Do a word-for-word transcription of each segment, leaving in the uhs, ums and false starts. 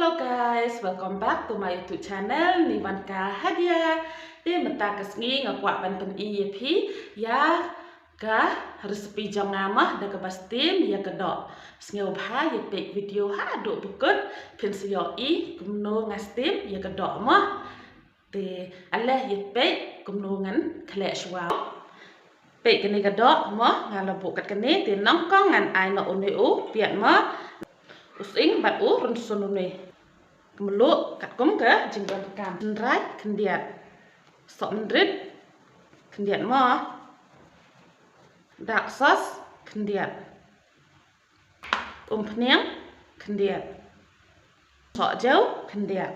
Hello guys, welcome back to my YouTube channel, Nivanka Hadia. Te mynta ka sngi nga kwah ban pyni ïa phi ïa ka recipe jong nga mo, da kaba steam ïa ka doh. Sngewbha ïa peit video haduh ba kut, phin sa ïohi kumno nga steam ïa ka doh mo. Te ale ïa peit kumno ngan khleh shuwa. Peit kane ka doh mo, nga la buh kat kane, te nyngkong ngan ai noh une u piat mo, u sying bad u rynsun une. Mluh katkum ka jingdonkam. Hynrai khyndiat. Sohmynrit khyndiat mo. Dark sauce khyndiat. Umphniang khyndiat. Sohjew khyndiat.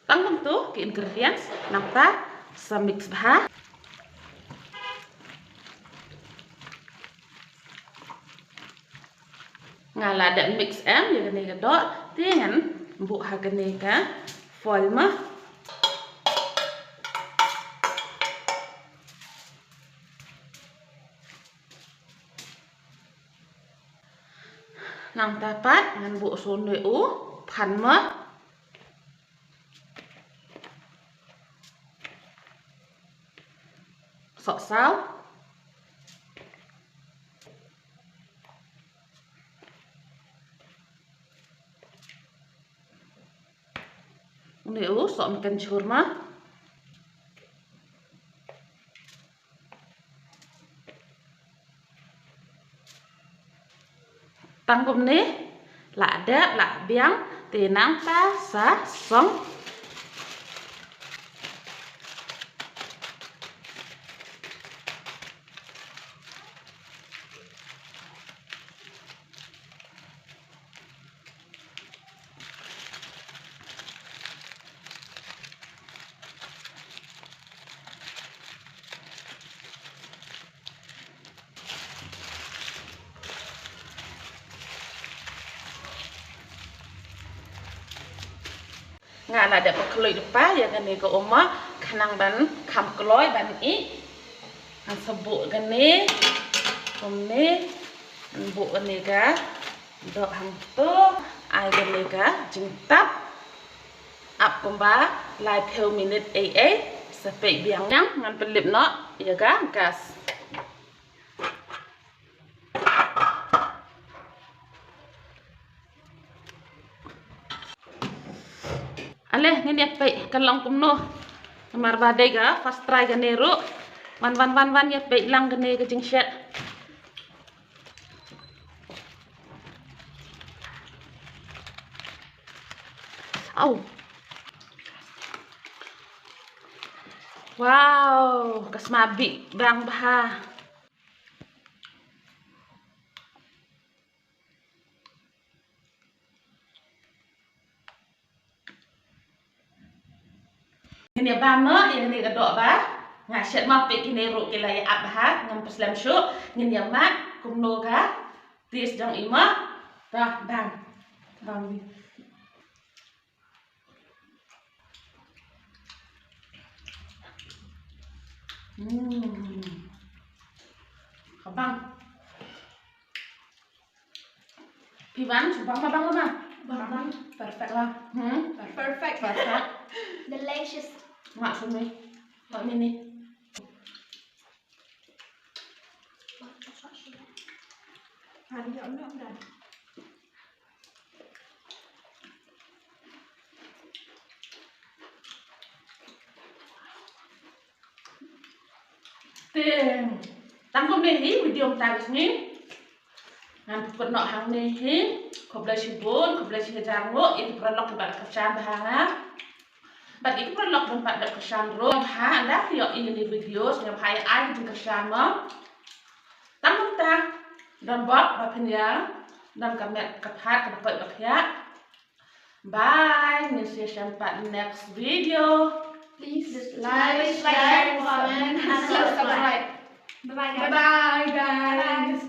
Tang kumtu ki ingredients, nangta sa mix bha. Nga la dep mix em ïa kane ka doh, te ngan buh ha kane ka foil mo. Nangta pat ngan buh shuh une u phan mo. Sohsaw. Une u sohmynken jhur mo. Tang kumne, la dep, la biang, te nangta sa song. Nga la dep khloi lypa ïa kane ka um mo, khnang ban kham kloi ban ih. Ngan sa buh kane kumne, ngan buh kane ka doh hangto, ai kane ka jingtap. Ap kumba laiphew minit ei ei, sa peit biang. Ngan pynlip noh ïa ka gas. Ale, ngin ïa peit ka long kumno. Namar ba dei ka first try kane ruh. Wan, wan, wan, wan, ïa peit lang kane ka jingshet. Au. Wow, ka sma bih bang bha. Ngin ïa bam noh ïa kane ka doh ba nga shet ma, peit kine ruh ki la ïa ap bha, ngam pyrshah shuh. Ngin ïa mad kumno ka taste jong i ma. Dah, bam. Bam ni. Hmm. Ka bang. Phi wan, shu bang ma bang ma. Bang, bang. Perfect lah. Hmm? Perfect. Perfect. Delicious. Mak sumi. Mak mini. Te tang kumne hi video mynta ka sngi. Ngan pynkut noh hangne hi. Khublei shibun, khublei shihajar nguh ïa ki paralok kiba la kyrshan bha ha nga. Bad ïa ki paralok ba ym pat dep kyrshan ruh, sngewbha ynda phi ïohi ïa kane ka video, sngewbha ïa ai ka jingkyrshan mo. Tang kumta, don bok ba phin ïa don ka met ka phad kaba koit ba khiah. Bye, ngin sa ïashem pat next video. Please like, share, comment and subscribe. Bye bye, guys. Bye bye, guys.